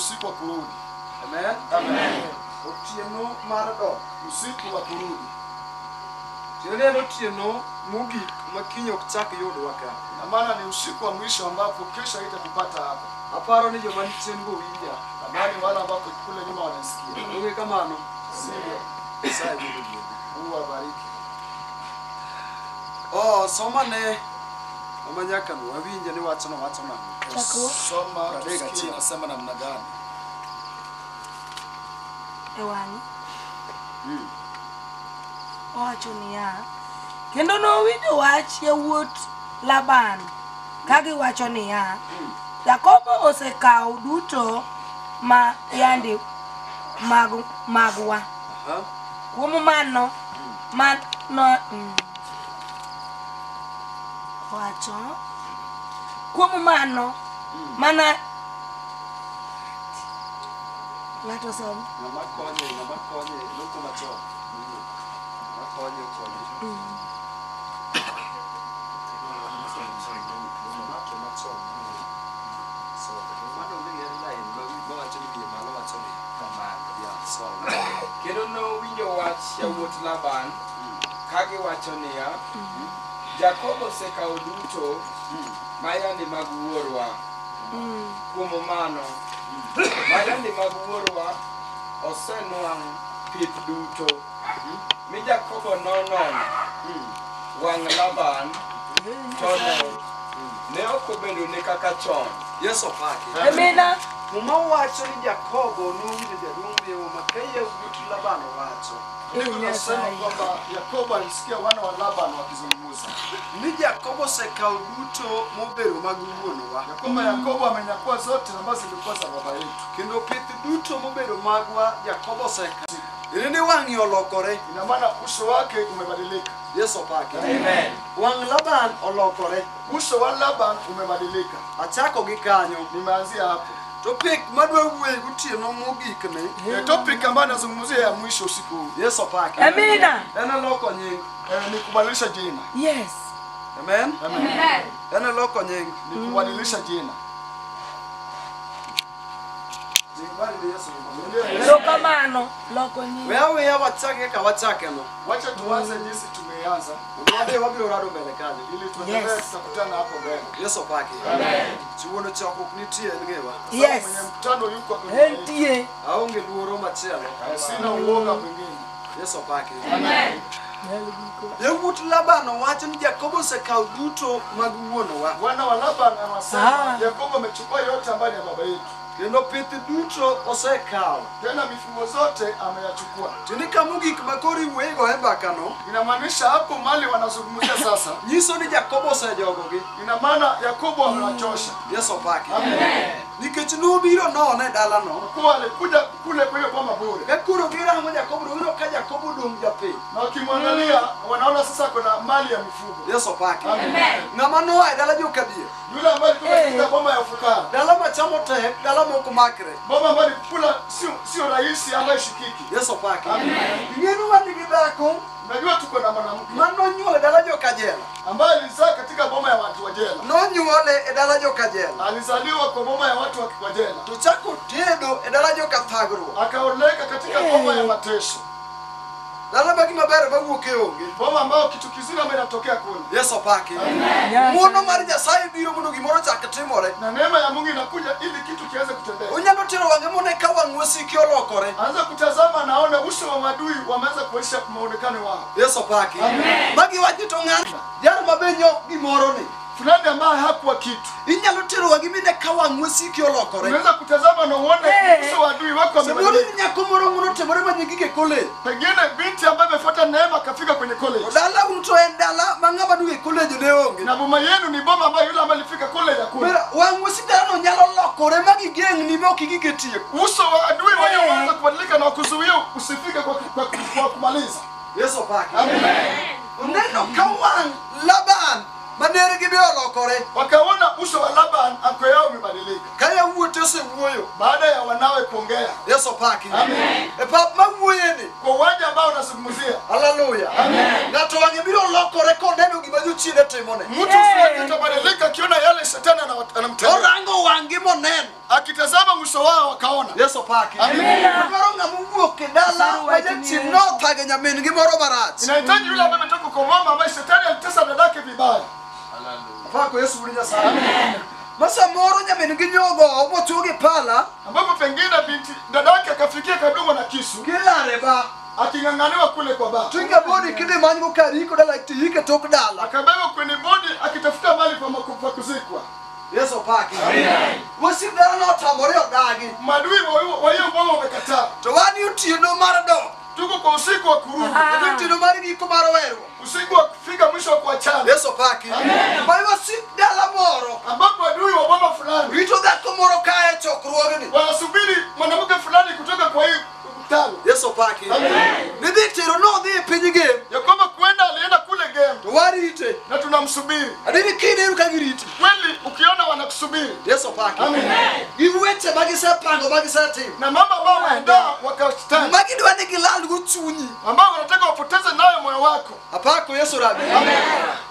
usiku wa kurudi. Amen. Amen. Otieno mar dok. Usiku wa kurudi. Tiende en otieno mogik ma kiny ok chak yudwa ka. Na maana ni usiku wa mwisho ambapo kesho haitatupata hapa. Aparo ni joma nichien go winja. Nadhani wale ambao kule nyuma wanasikia. Onge kamano. Sivyo? Nyasaye mondo ogwedhu. Mungu awabariki. Oh, soma ne mama nyakano wawinje ni wacho no wacho nang'o. Chakruok. Soma Pradek tusikie achiel. nasema namna gani. E wang'e. Owacho niya, kendo nowinjo wach yawuot Laban ka giwacho niya, Jakobo osekawo duto ma yande magwa. Aha. Kuom mano, wacho kuom mano mana ng'ato som. Ng'ama konye loko machon. Ng'ama konye okonye. Ng'ato machon. So, mano onge gi line ma wacho ni wiye malo wacho ni Kamano. ya som. Kendo nowinjo wach yawuot Laban ka giwacho niya, Jakobo osekawo duto ma yande mag wuorwa. Kuom mano, ma yande mag wuorwa osenwang' pith duto. Mi Jakobo nonono wang' Laban to ne ok obedone kaka chon. Yesu opaki. Amina. Muma wacho ni Jakobo nowinjo jaduong' miyo ma ka yawuot Laban owacho Ndiko linasema kwamba Yakobo alisikia wana wa Laban wakizungumza ni Jakobo osekawo duto mobedo mag wuonwa. ya kwamba Yakobo amenyakua zote ambazo zilikuwa za baba yetu. Kendo pith duto mobedo magwa Jakobo osekawo. Ine ni wang'e olokore. Ina maana uso wake umebadilika. Yesu opaki. Amen. Wang' Laban olokore. Uso wa Laban umebadilika. Achako gi kanyo. Nimeanzia hapo. Topic madwa wuoye gotieno mogik ni Topic ambayo nazungumzia ya mwisho usiku huu Yesu opaki. Amina. En loko nying. ni kubadilisha jina. Yes. Amen. Amen. En loko nying. Ni kubadilisha jina. Nying Yesu. Erokamano loko nying. Weya wachake ka wachake no. Wacha tuanze jinsi tumeanza Wadhi wabiro rado mbele kanyo. ili tuendelee, Yes. tutakutana hapo mbele. Yesu opaki. Chiwuono chokruok nitie en ng'ewa. Yes. Mwenye mkutano yuko kwenye Entie. Aonge luoro machielo. sina uoga mwingine. Yesu opaki. Yawuot Laban owacho ni Jakobo osekawo duto mag wuonwa. Wana wa Laban anasema Ah. Yakobo amechukua yote ambayo ni ya baba yetu. Kendo pith duto osekawo. Tena mifugo zote ameyachukua. Tiende kamogik ma koro iwuoyego e mbakano Inamaanisha hapo mali wanazungumzia sasa, nyiso ni Jakobo osejogogi. ina maana Yakobo amewachosha. Yesu opaki. Amen. Nikech nobiro nono e dalano. Kwa alikuja kule kwa hiyo boma bure, Ka koro girango Jakobo to giyudo ka Jakobo odong' japith. na wakimwangalia wanaona sasa kuna mali ya mifugo. Yesu opaki. Amen. Ng'ama noa e dala jokadier. Yule ambaye alikuwa katika boma ya fukara, Dala machamo tek, dala mok makre. boma ambayo kula sio rahisi ama ishikiki. Yesu opaki. Amen. Ing'e ni wan gi dhako Najua tuko na mwanamke manonyuol e dala jokajela. ambaye alizaa katika boma ya watu wa jela. Nonyuole e dala jokajela. Alizaliwa kwa boma ya watu wa jela, To chako tedo e dala jokathagruok. akaoleka katika boma ya mateso, Dala ma gima ber mawuok e onge. boma ambayo kitu kizuri ambayo inatokea kule. Yesu opaki. Ng'wono mar Nyasaye biro mondo gimoro ochak timore. Na neema ya Mungu inakuja ili kitu kiweze kutendeka. Onyalo tero wang'e mone ka wang' wasiki olokore. Anza kutazama, naona uso wa maadui wameanza kuonyesha muonekano wao. Yesu opaki. Magi wach ni to ng'ano jal mabenyo gimoro ni. Fulani ambaye hakuwa kitu. Inyalo tero wang'i mine ka wang' wasiki olokore. Unaweza kutazama na uone uso wa adui wako Samoro wamebadilika. ni nyako moro ng'wono timore ma nyingi e college. Pengine binti ambaye amefuata neema akafika kwenye college. To dala un to en dala ma ng'ama duogo e college ne onge. Na boma yenu ni boma ambayo yule ambaye alifika college hakuna. Mera wang' wasik dalano nyalo lokore ma gigeng'ni ma ok igik e tieko. Uso wa adui wenyewe uanza kubadilika na kuzuia usifike kwa kumaliza. Yesu opaki. Amen. Oneno ka wang' Laban Manergi be olokore. Wakaona uso wa Laban anko yao umebadilika. Ka yawuote osewuoyo. Baada ya wanawe kuongea. Yesu opaki. Amen. E pap mawuoyeni. Kwa uwanja ambao unazungumzia. Haleluya. Amen. Ng'ato wang'e biro lokore koneno gima jochiende timone. Mtu uso utabadilika akiona yale shetani anamtendea. Orango wang'i moneno. Akitazama uso wao wakaona. Yesu opaki. Amen. Dwaro ng'ama owuok e dala ma jachien nothago nyamin gi moro marach. Inahitaji yule ambaye ametoka kwa mama ambaye shetani alitesa dadake vibaya. Apako Yesu wuod Nyasaye. Ma samoro nyamin gi nyogo mochuo gi pala. Ambapo pengine binti dadake akafikia kadungwa na kisu. Gilare ba. Aking'ang'aniwa kule kwa baba. Tinga bodi kidhi manygo kar iko dala tiyike tok dala. Akabebwa kwenye bodi akitafuta mahali pa kuzikwa. Yesu opaki. Amen. Wasik dala notamore odagi. Maadui wa hiyo boma wamekataa. To wan otieno mar dok. Tuko kwa usiku wa kurudi. Kendo otieno mar giko mar weruok. Usiku wa kufika mwisho wa kuachana. Yesu opaki. Ma wasik dala moro. Ambapo adui wa boma fulani rito dhako moro kae chokruogni. Wanasubiri mwanamke fulani kutoka kwa hii mkutano. Yesu opaki. Nidhi tero nodhi e piny Gem. Ya kwamba kuenda alienda kule Gem. To warite. Na tunamsubiri. Adini kineno ka giriti. Kweli ukiona wanakusubiri. Yesu opaki. Amen. Gi weche ma gisepango ma gisetimo. Na mambo ambayo wameandaa wakastani. Ma gidwa ni gilal go chunyi. Ambao wanataka wapoteze nayo moyo wako. Apako Yesu rabi. Amen.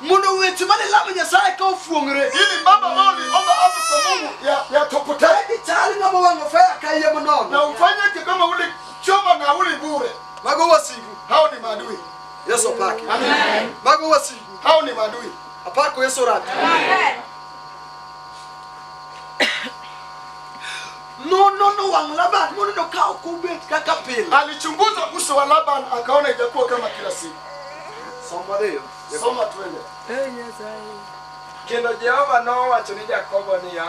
Mondo weche mane lamo Nyasaye ka ofuong're. Ili mambo ambayo uliomba hapo kwa Mungu yatopotee. Gichal ng'ama wang'o fea kayiem nono. Na ufanye kama ule choma na ule bure. Mago wasigu. Hao ni maadui. Yesu opaki. Amen. Mago wasigu. Hao ni maadui. Apako Yesu rabi. Amen. No wang' Laban moneno ka ok obet kaka pile. Alichunguza uso wa Laban akaona ijakuwa kama kila siku. Soma dhiyo. Soma twende. Nyasaye. Kendo Jehova nowacho ni Jakobo niya,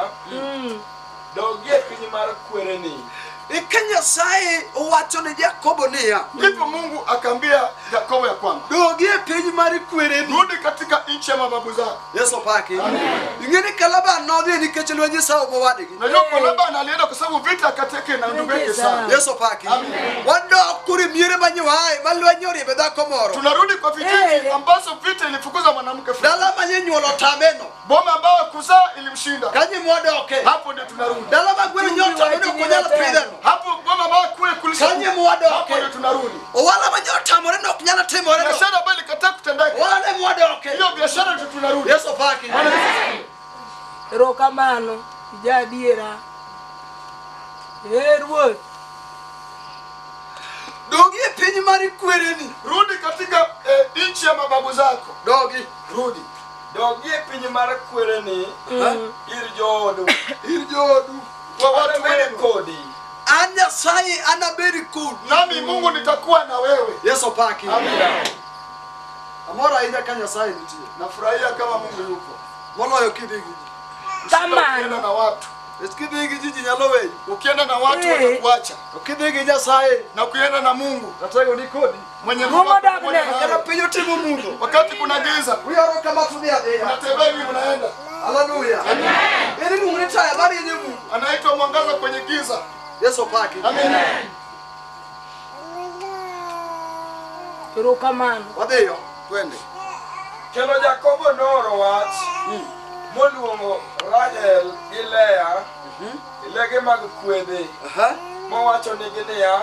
dogi e piny mar kwereni. Eka Nyasaye owacho ne Jakobo niya. Ndipo Mungu akaambia Yakobo ya kwamba dogi e piny mar kwereni. Rudi katika nchi ya mababu zako. Yesu opaki. Ing'eni ka Laban nodhi nikech lwenj Esau mowadgi. Najua kwa Laban alienda kwa sababu vita kati na ndugu yake Esau. Yesu opaki. Wadok kure miere manyoae ma lweny oriembe dhako moro. Tunarudi kwa vijiji ambazo vita ilifukuza mwanamke fulani. Dala manyuolo tameno. Boma ambayo kuzaa ilimshinda. Kanye mwadoke. Hapo ndio tunarudi. Dala magweno nyota meno ok nyal pidheno. Hapo boma ambayo kule kulisha. Kanye mwadoke. Hapo ndio tunarudi. Owala manyotamore nok nyal timore no. Biashara ambayo ilikataa kutendeka. Owala ne mwadoke. Hiyo biashara ndio tunarudi. Yesu opaki. Erokamano ijadiera. Ruoth. Dogi e piny mar kwereni. Rudi katika nchi ya mababu zako. Dogi. Rudi. Dogi e piny mar kwereni ir joodu. Ir joodu. Kwa watu wenu kodi. An Nyasaye anabed kodi. Nami Mungu nitakuwa na wewe. Yesu opaki. Amen. Amor ahinya ka Nyasaye nitie. Nafurahia kama Mungu yupo. Moloyo kidhi gi ji. Kamano. Na watu. Kidhi gi ji nyalo weyi. Ukienda na watu watakuacha. Ukidhi gi Nyasaye na ukienda na Mungu natego ni kodi. Mwenye Mungu kata piny otimo mudho. Wakati kuna giza uyoro kama tudhi adhiya. Unatembea hivi unaenda. Haleluya. Amen. Eri Mungu ni taya mar yenye mudho. Anaitwa mwangaza kwenye giza. Yesu opaki. Amen. Erokamano. Wadhiyo. Twende. Kendo Jakobo nooro wach moluongo Rahel gi Lea lege mag kwedhe mowacho nigi niya,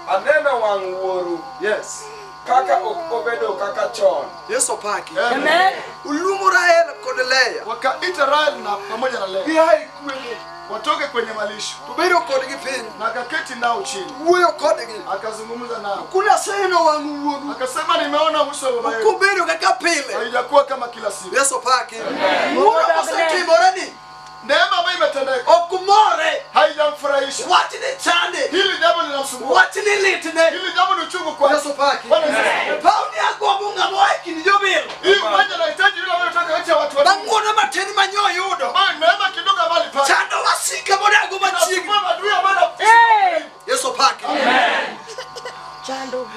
aneno wang' wuoru. Yes. Kaka ok obedo kaka chon. Yesu opaki. Amen. Oluongo Rahel kod Lea. Wakaita Rahel na pamoja na Lea. Giae kwedhe. Watoke kwenye malisho. Tobedo kodgi piny. Na akaketi nao chini. Wuoyo kodgi. Akazungumza nao. Kuna seno wang' wuoru. Akasema nimeona uso wa baba yenu. Ok obedo kaka pile. Haijakuwa kama kila siku. Yesu opaki. Wuoro osetimore ni. Neema ambayo imetendeka. Ok more. Haijamfurahisha. Wach ni chande. Hili jambo linamsumbua. Wach ni litne. Hili jambo ni uchungu kwa Yesu opaki. Paw ni agombo ng'ama oa e kind jobilo. Hii uwanja anahitaji yule ambaye anataka kati ya watu wa. Mang'uono matin manyo yudo. Ambayo neema kidogo mahali pale. Chando wasike modago machiegni. Maadui ambao. Yesu opaki. Amen. Chando.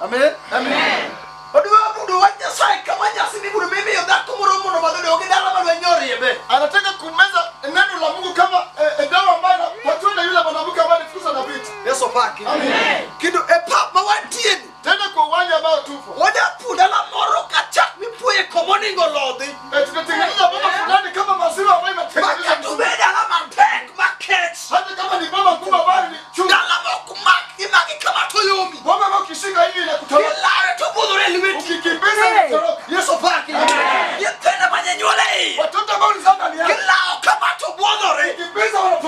Amen. Amen. Odwa budo wach Nyasaye kama nyasi mibudo mimiyo dhako moro mondo madho gi dala malweny oriembe. Anataka kumeza neno la Mungu kama dawa ambayo inapatiwa na yule mwanamke ambaye alifukuzwa na vita. Yesu opaki. Amen. Kendo e pap ma wantie ni. Tena kwa uwanja ambao tupo. Wanya pur dala moro ka chak mipuonjo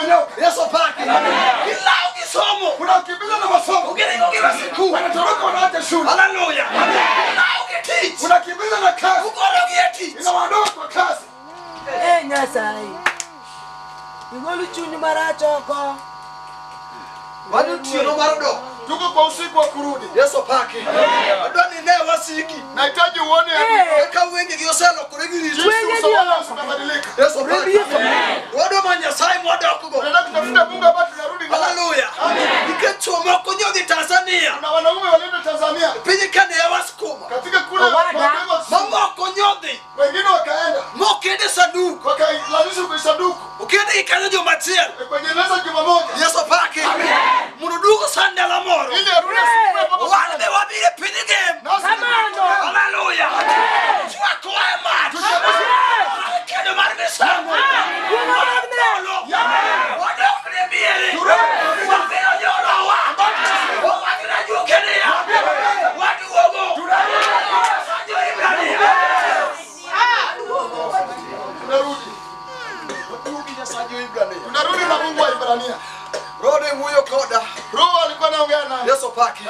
nyoka. Yesu opaki. Gilawo gi somo. Unakimbiza na masomo. Giringo gi sikul. Wanatoroka wanaacha shule. Haleluya. Gilawo gi tich. Unakimbiza na kazi. Ugolo gi e tich. Inawaondoa kwa kazi. Eh Nyasaye. Igolo chuny marach oko. Mano otieno mar dok. Tuko kwa usiku wa kurudi. Yesu opaki. Adwa ni ine wasiki. Nahitaji uone Kaka wengegi oselokore gi richo. jinsi uso wao umebadilika. Yesu opaki. Wadwa manyo Nyasaye mwadokgo. Tunaenda kutafuta Mungu ambaye tunarudi naye. Haleluya. Nikech chwo moko nyodhi Tanzania. Kuna wanaume walienda Tanzania Piny ka ne waskuma. katika kule Owada. wapigwa- Mamoko nyodhi. wengine wakaenda Mokede sanduku. wakalazishwa kwenye sanduku Okede gi kanyo juma achiel. kwenye meza juma moja Yesu opaki. Mondo oduogo san ndalo moro. ili arudi asifiwe baba. Wan be wabiro e piny ngima. Nasi Kamano. Haleluya. Chwako e mach. Mar kedo mar misango. Mar polo. Wadok ne miere. Wabiro nyolowa. Owach ne ajuoke niya. Waduogo. Nyasaye jo-Hibrania. tunarudi. Waduogi Nyasaye jo-Hibrania. Tunarudi na Mungu wa Ibrania. Roho ne wuoyo koda. Roho alikuwa anaongea naye. Yesu opaki.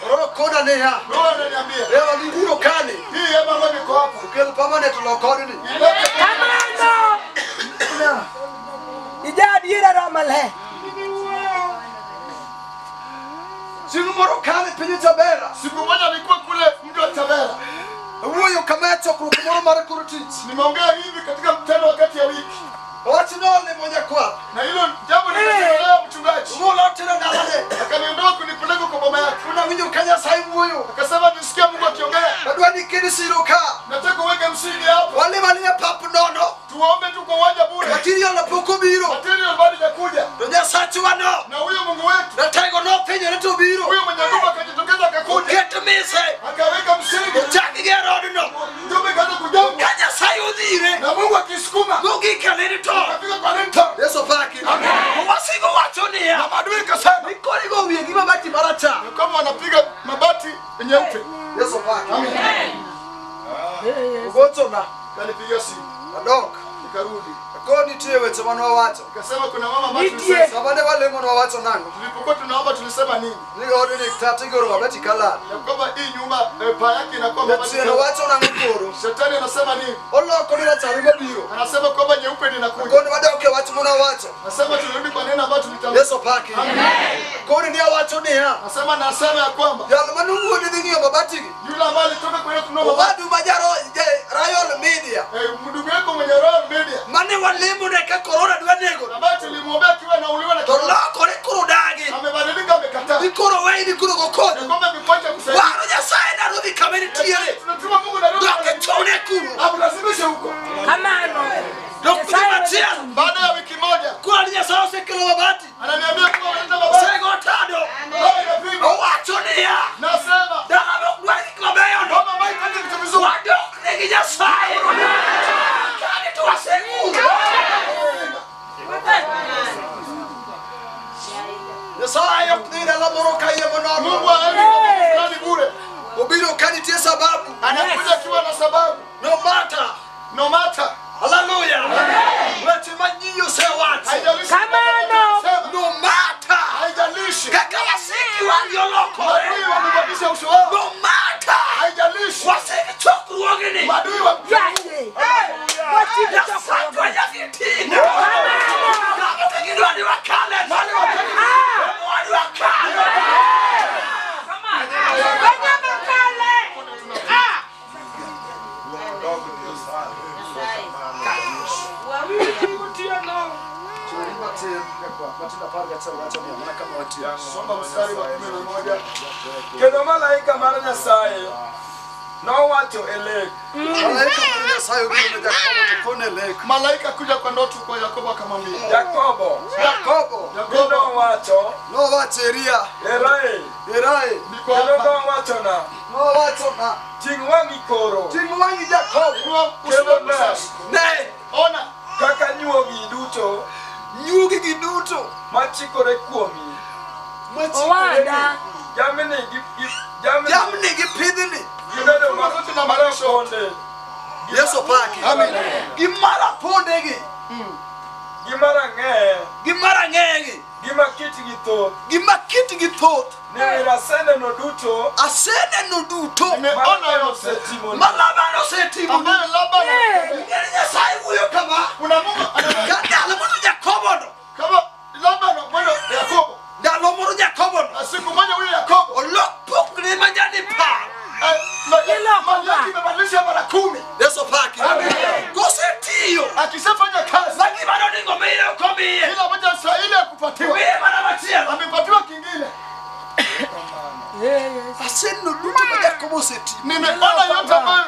Roho koda niya. Roho ananiambia Leo nibiro kani. hii hema ambayo iko hapa Okel permanent lokodni. ilete Kamano. Ija adiera roho maler. Chieng' moro kane piny Tabera. Siku moja nilikuwa kule mji wa Tabera. Awuoyo kama e chokruok moro mar koro tich. Nimeongea hivi katika mkutano wakati ya wiki. Wach nolimo nyakwath. Na hilo jambo nilimwelea mchungaji. Mulo tero dalane. Akaniondoa kunipeleka kwa boma yake. Unawinjo ka Nyasaye wuoyo. Akasema nisikia Mungu akiongea. Adwa ni kedi siro ka. Nataka uweke msingi hapo. Walim alima pap nono. Tuombe tu kwa uwanja bure. Material pok obiro. Material bado hajakuja. To Nyasachwa no. Na huyo Mungu wetu, Ratego nofwenyore to obiro. huyo mwenye nguvu akajitokeza akakuja. Oketo mise. Akaweka msingi. Ochak gero odno. Nyumba ikaanza kujengwa. Ka Nyasaye odhire. Na Mungu akisukuma. Mogik e lintel. Akafika kwa lintel. Yesu opaki. Wasigo wacho niya. Na maadui ikasema Nikoro igo wiye gi mabati marachar. kama wanapiga mabati nyeupe. Yesu opaki. Amen. Ogochona. Kanipigia simu. Adok. Nikarudi. Koro nitie weche mane wawacho. Nikasema kuna mama ambaye Nitie. tulisema Sama ne walemo ne wawacho nang'o? tulipokuwa tunaomba tulisema nini? Ni odni tata igoro mabati kalal. Ya kwamba hii nyumba paa yake inakuwa mabati. Jachien owacho nang'o koro? Shetani anasema nini? Oloko ni rachar mabiro. Anasema kwamba nyeupe ndio inakuja. Koro wadok e wach mane wawacho. Anasema tunarudi kwa neno ambalo tulitamka. Yesu opaki. Koro ne awacho niya. Anasema nasema ya kwamba Jal mane owuok ni dhi ng'iyo mabatigi. yule ambaye alitoka kwenye kununua mabati, Owadu ma jaro Royal Media. ndugu yako mwenye Royal Media Mane walemone ka korona dwa nego. ambaye tulimwombea akiwa anauliwa na To korona, lokore koro dagi. amebadilika, amekataa Ni koro weyi ni koro ya gokonyo. kwamba amekuacha kusaidia. Waro Nyasaye Nairobi kama nitiere. Tunatuma Mungu Nairobi, Dok e chune kuro. amlazimishe huko. Kamano. Dok dhi machielo. Baada ya wiki moja Koro Nyasaye osekelo mabati. ananiambia kuwa ameleta mabati, Osego tado. Baba inapigwa. Owacho niya. Nasema Dala ok dwar gik mabeyo no. mama ambaye haitaki vitu vizuri Wadok ne gi Nyasaye. Kani to waseguro. Nyasaye ok dhi dala moro kayiem nono. Mungu haendi kwa mtu fulani bure, Obiro ka nitie sababu. anakuja akiwa na sababu. No matter. No matter, Hallelujah. Weche ma ji osewacho. haijalishi Kamano. sema, No matter. haijalishi Kaka wasiki wagi olokore. maadui wamebadilisha uso wao, No matter. haijalishi Wasiki chokruogni. maadui wa Yaye. Wasiki Nyasachwa nyaka ting'o. Kama ka gidwa ni wakale. Wadwa wakale. Soma mstari wa 11. Kendo malaika mar Nyasaye nowacho e lek Malaika mar Nyasaye obiro ne Jakobo to kone lek. Malaika kuja kwa ndoto kwa Yakobo akamwambia, Jakobo Jakobo mi nowacho nowacho Eria, Erae Erae, niko kendo hapa. nowachona nowachona ting' wang'i koro ting' wang'i Jakobo Inua uso Kendo wako ne sasa. ne Ona kaka nyuogi duto nyuogi gi duto machikore kuomi Owada. jamni jamni jamni gi pidhni gibedo maraponde Yesu opaki. Amen. Gi marapondegi gi marang'eye gi kitgi thoth. Gima kitgi thoth. Ni aseneno duto. Aseneno duto. Nimeona yote. Ma Laban osetimo. Ambayo Laban. Ng'eni Nyasaye wuoyo kama. Kuna Mungu Ka ndalo moro Jakobo no. kama Laban mwana Yakobo. Ndalo moro Jakobo no. Na siku moja huyo Yakobo Olok pokne ma nyadipar. Mali yake imebadilisha mara 10. Yesu paki. Kosetiyo. Akishafanya kazi Ma gima noningo miye ok omiye. kila ambacho anastahili kupatiwa Miye mana machielo. amepatiwa kingine. Aseneno duto ma Jakobo osetimo. Nimeona yote ambayo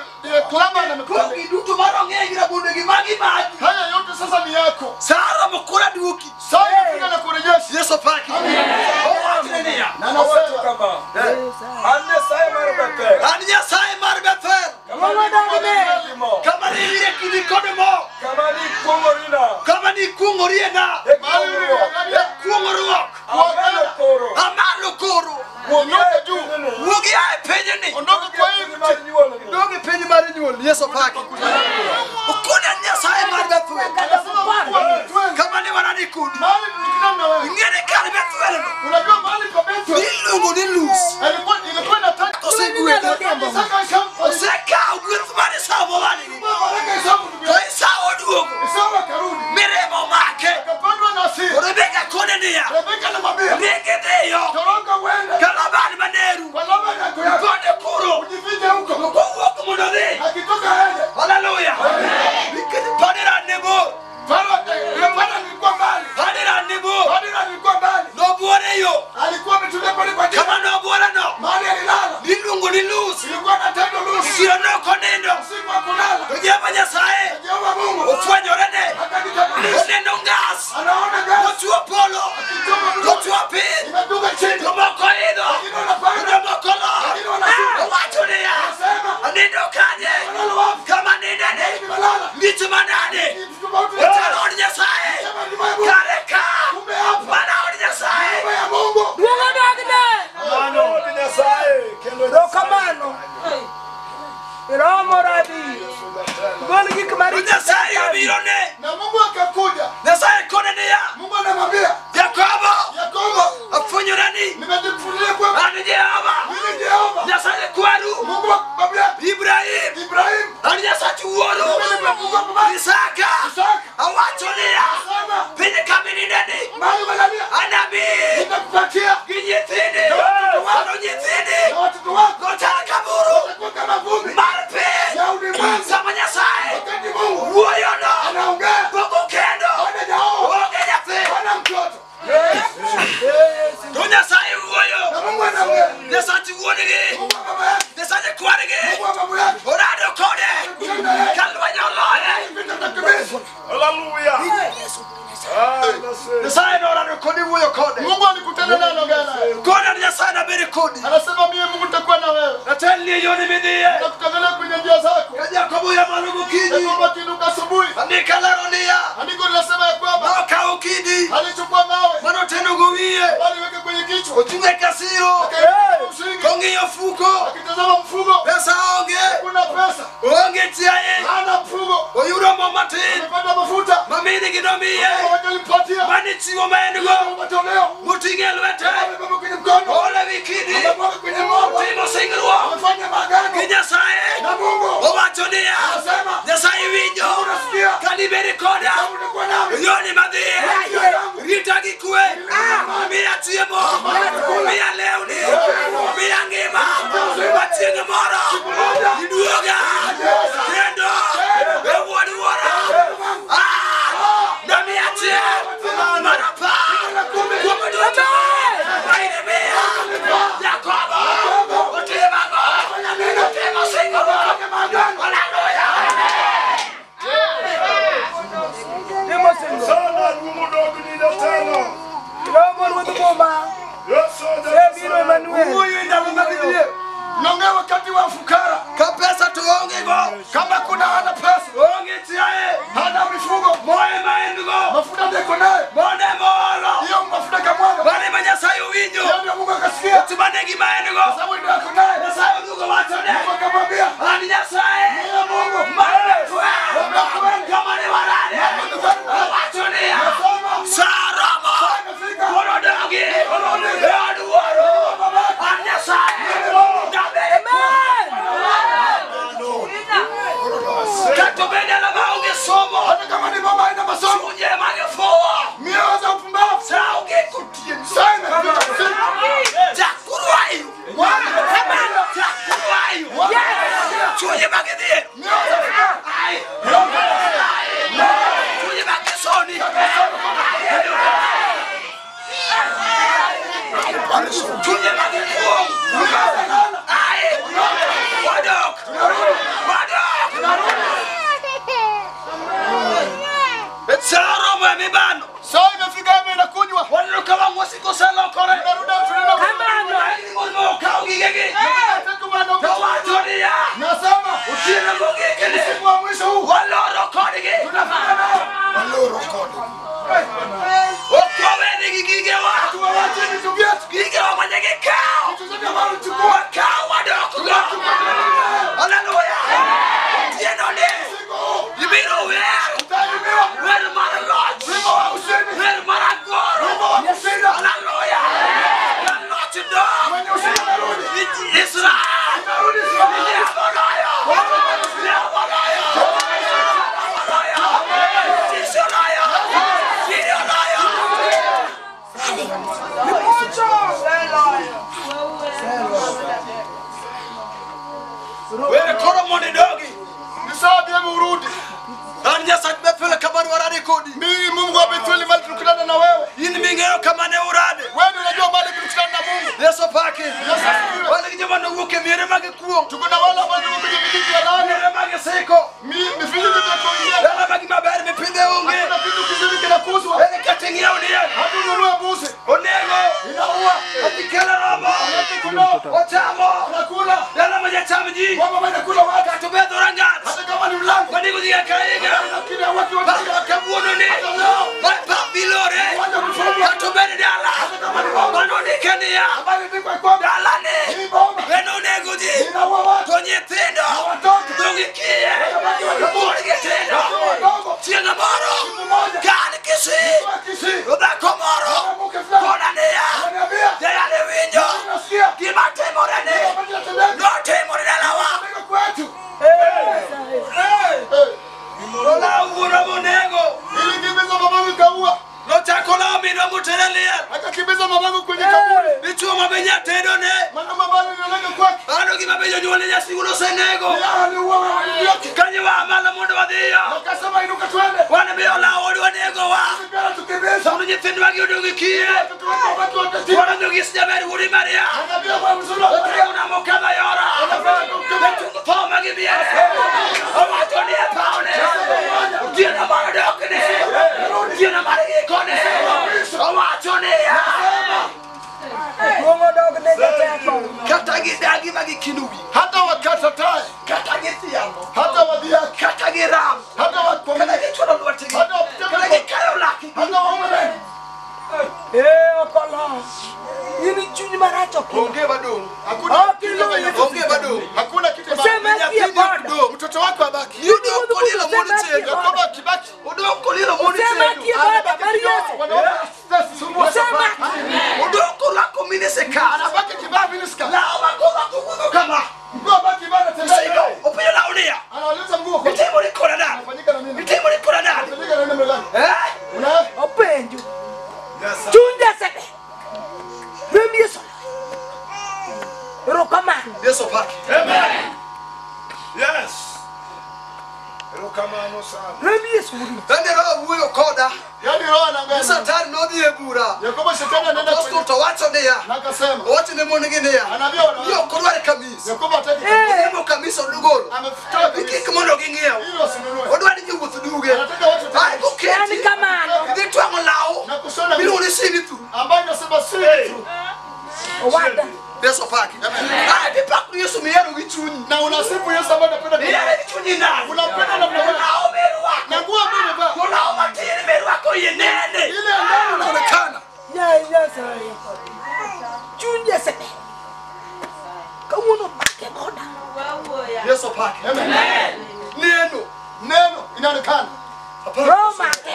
Laban amekutendea. Pogi duto marong'e gi rabolo gi magi magi. Haya yote sasa ni yako. Sara mokora duoki. Saa imefika na kurejesha. Yesu paki. Owachne niya. Na Owacho anasema kama. An Nyasaye mar Bethel. An Nyasaye mar Bethel. Kama nikuongorina mo. Kama ne ire kidi kod mo. Kama nikuongorina. Kama nikuongoriena. E mahali kuongruok. uliangalia Kuongruok. Amalo koro. Amalo koro. Ondoka juu. Wuogi a e pinyni. Ondoka kwa hii Piny mar nyuolni. Dog e piny mar nyuol. Yesu paki. Okoni an Nyasaye mar Bethel. Anasema Mungu wa Bethel. Kama ne wanani kodi. Mahali tulikutana na wewe. Ing'e ni kar Bethel no. Unajua mahali kwa Bethel Iluongo ni Luz. ilikuwa inataja Osegwedho. Isaka Esau. Osekawo gweth mar Esau mowanigi. Baraka Esau ndugu To yake. Esau oduogo. Esau akarudi. Mirima omake. Akapandwa na hasira. Rebeka kone niya. Rebeka anamwambia, Ringi dhiyo. toroka uende Ka Laban maneru. kwa Labani yako yako. Konde kuro. Ujifiche huko. Kowuok mondo odhi. Akitoka aende. Haleluya. Nikech Padan ne bor. Farao Labani alikuwa mbali. Padan ne bor. Padri alikuwa mbali. Nobuore e yo. Alikuwa ametulia pale kwa jua. Kama nobuore no. Mahali alilala. Niluongo ni Luz. Ilikuwa na tendo Lusi. Otieno ne ok onindo. Usiku wa kulala. To Jehova Nyasaye Jehova Mungu ofwenyorene. akajitambulisha. Oneno ngas. Anaona gari. Ochuo polo. Akichoma mlima. Ochuo piny. Imeduka chini. Jomoko idho. Wengine wanapanda. Jomoko lor. Wengine wanashuka. Owacho niya. Anasema, Anindo kanye. Analala wapi? Kama nindeni. Nimelala. Ng'ich manade. Kitu tofauti. Ochalo od Nyasaye. Sema nyumba ya Mungu. Kare ka. Kumbe hapa. Mana od Nyasaye. Nyumba ya Mungu. Duogo dogne. Mano od Nyasaye kendo Rokamano. Iromo rabi. Gol gik To maricho. Nyasaye obirone. Na Mungu akakuja. Nyasaye kone niya. Mungu anamwambia, Jakobo. Yakobo, Afwenyorani. nimejifunulia kwa An Jehova. mimi Jehova. Nyasaye kwaru. Mungu wa babu yako Ibrahim. Ibrahim. An Nyasach wuoru. Mimi ni Mungu wa baba Isaka. Isaka. Awacho niya. Sema, Piny kama inindeni. mahali umelalia Anabi. nitakupatia Gi nyithindi. Na watoto wako. Kendo nyithindi. na watoto wako Gochal ka buru. watakuwa kama vumbi Mar piny. ya ulimwengu. Sama Nyasaye. Wakati Mungu Wuoyono. anaongea, Pok okendo. hana jaoa, Onge nyathi. hana mtoto, To Nyasaye wuoyo. na Mungu anaongea. Nyasach wuon-gi. Mungu wa baba yake, Nyasaye kwargi. Mungu wa babu yake, Orado kode. Ka lweny oloye. vita vitakimbizwa. Haleluya. Ah, Nyasaye. Nyasaye norado kodi wuoyo kode. Mungu alikutana naye anaongea naye. Kode ni Nyasaye nabed kodi. Anasema mimi Mungu nitakuwa na wewe. Natelni e yoni midhiye. Nitakutembelea kwenye njia zako. Ka Jakobo ya malo gokinyi. Yakobo akiinuka asubuhi, Andika lero niya. andiko linasema ya kwamba Nokawo kidi. alichukua mawe Manotenogo wiye. aliweka kwenye kichwa, Ochung' e kasiro. akaiweka msingi, Kong'iyo fuko. akitazama mfugo, Pesa onge. kuna pesa, Onge chiaye. hana mfugo, Oyudo mo matin. amepata mafuta Ma min gi nomiye. wajalimpatia Mane chiwo ma en go. matoleo, Moting'o e lwete. amebeba kwenye mkono, Oolo ewi kidi. amemwaga kwenye mwamba, Otimo singruok. amefanya Gi maagano Nyasaye. na Mungu. Owacho niya. Anasema Nyasaye winjo. Unasikia. Kanibed koda. kama utakuwa nami, Yoni madhiye. Njia yangu Rita gi kwe. Miya chiemo. Miya lewni. Miya ngima. Ma chieng' moro. Iduoga. Kendo. E wuod wuora. Ah! Nomiya chieng' mar apar. Kuom duto. Ma in imiya. Jakobo. Otimo ang'o? Otimo singruok. Haleluya. Timo singruok. Sana luongo dogni jatelo. Iromo ruodh muma. Yesu Sebiro Emmanuel. Wuoyo e ndalo mag dhier. naongea wakati wa fukara, Ka pesa to onge go. kama kuna hana pesa, Onge chiaye. hana mifugo, Moe ma en go. mafuta ndiko naye, Monde moolo. hiyo mafuta kamwaga, Mane ma Nyasaye owinjo. hiyo ndio Mungu akasikia, Otimane gima en go. sababu ndio ako naye. Nyasaye oduogo wachone. Mungu akamwambia, An Nyasaye. Ndiye Mungu. Mar Bethuel. Kama ne warade. Owacho niya. Nasema Sa romo. imefika, Koro dogi. gikawo. Vitu zote ambavyo ulichukua. Wakaw wadokgo. Haleluya. Otieno ni. Ibiro wer. Utaimbiwa. Wer mar loch. Wimbo wa ushindi. Wer mar agoro. Wimbo wa kushinda. Haleluya. Ka loch dok. Mwenye ushindi anarudi. Israel. Anarudi Israel. Yaboloyo. Yaboloyo. Yaboloyo. Tisoloyo. Sirioloyo. Were koro mondo idogi. Ni sawa vyema urudi. An Nyasach Bethel kama ne warade kodi. Mimi Mungu wa Bethel mali tulikutana na wewe. In ming'eyo kama ne urade. Wewe ndio unajua mali tulikutana na Mungu. Yesu opaki. Yesu asifiwe. Wan gi joma nowuok e miere mag kuong'. Tuko na wale ambao ndio kwenye vijiji vya laana. Miere mag siko. Vijiji vya kuingia. Dala mag maber mipidhe onge. Hakuna kitu kizuri kinakuzwa. Ere kata ing'iew diel. Hatununue mbuzi. Onego. Inaua. Ati kelo rombo. Kondoo. Ochamo. Anakula. Dala ma jacham ji. Mama anakula watu. Kata obedh orangat. Hata kama ni mlango. Wanigo ji kaka higa. Lakini watu wote Baba kawuono ni. Baba bilore. Kata obed dala. Mano ndike niya. ambayo imeandikwa kwamba Dalani. hii bomba En onego ji. inaua watu. To nyithindo. Watoto. Dong ikiye. Wuon gi tindo. Wadogo. Chieng' moro. Siku moja. Ka an Kisii. Kwa Kisii. Dhako moro. Mwanamke fulani. Kona niya. Ananiambia. Jayane winjo. Nasikia. Gima timore ni. Ambacho kinatendeka. Notimore dalawa. Niko kwetu. Olawo wuora monego. Ilikimbiza mamangu ikaua. Nochako lawo minwa motere liel. Akakimbiza mamangu kwenye kaburi. Dichuo ma be nyatedo ne. Mwanaume ambaye nilionaga kwake. Mano gima be jonyuolne nyasigu nosenego. Yeye aliua ndugu yake. Kanyo wa malo mondo wadhiyo. Akasema inuka twende. Wan be olawo odwa negowa. Pia tukimbiza. Mondo nyithindwa gi odong' e kiye. Watoto wetu wabaki wakati. Wadonjo gi Jaber wuod Maria. Anaambia kwa mzuri wa Maria. Oting'o mokadho yora. Ochungo tho ma gimiere. Owacho ni e pawne. Otieno mar dokne. Otieno mar gikone. Owacho niya. Duong' odog ne jateko. Kata gidagi ma gikino wi. Hata wakatae. Kata githiambo. Hata wadhiaki. Kata giram. Hata Kata wakwambie. gichwalo lwetgi. Hata Kata gikayo lakgi. Hata waume. Ok olo. In chuny marach ok Onge madong'. Hakuna Ok kitu iluw kama Yesu. Onge madong'. Hakuna kitu Sema Nyathini sie ok boda. dong'. Mtoto wako abaki. Odong' kolielo mon tedo. Yakobo akibaki. Odong' kolielo mon Osema tedo. kie boda mar Yesu. Wanaume sumbua. Osema. Odong' korwako miniskirt. Anabaki kivaa miniskirt. Law ma korwako wuotho kama. Nguo abaki kivaa anatembea. Siko. Openjo law niya. Anauliza nguo kwa. Itimori koda nade? Inafanyika na nini? Itimori koda nade? Inafanyika na nini mlango? Eh? Una Openjo. Chuny jasebe. Rem Yesu. Erokamano. Yesu opaki. Amen. Yes. Erokamano sana. Rem Yesu wuod. Bende roho wuoyo koda. Yaani roho anaangalia. Satan nodhi e bura. Yakobo shetani anaenda Apostle kwenye to wacho niya. na akasema. Owacho ne mon gi niya. Anaambia wanawake. Ni ok odwar kamis. Yakobo hataki. Oriembo kamis odugolo. Ametoa kabisa. Kik mondo ging'iew. Ili wasinunue. Odwa ni jowuoth duge. Anataka watu Ai En koketi. kamano. Idhi twang'o law. na kushona Miluongo ni see-through. ambayo inasema si true. Owada. Yesu opaki. Ai tipako Yesu mihero gi chunyi. Na unasifu Yesu ambaye unapenda. Ihero gi chunyi nade? Unampenda namna gani? Law mirwako. Na nguo ambayo umevaa. To law matin mirwako iye nene. Ile ya ndani Inaonekana. Yaye Nyasaye. Chuny jasebe. Kawuono make boda. Yesu opaki. Amen. Neno. Neno inaonekana. Roho make.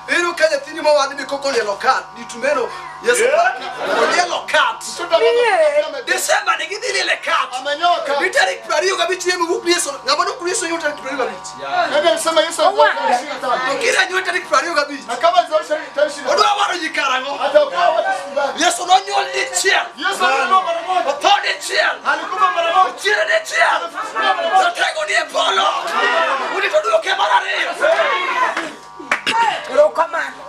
Iyudo ka nyathini mowadni be koko olielo kat. Ditumeno Yesu opaki. Olielo kat. Mtoto ambaye Desemba ni gidhi liele kat. amenyoa Ni kat. tarik 25 ema wuok ni Yesu. Ng'ama nok Yesu nyuol tarik 25. Nabii alisema Yesu alizaliwa tarehe 25. To kira nyuol tarik 25. Na kama alizaliwa tarehe 25. Odwa waro ji karang'o? Ataokoa watu siku gani? Yesu nonyuol dichiel. Yesu alikufa mara moja. Otho dichiel. Alikufa mara moja. Ochier dichiel. Jotego ni e polo. Udi to duoke mar ariyo. Erokamano.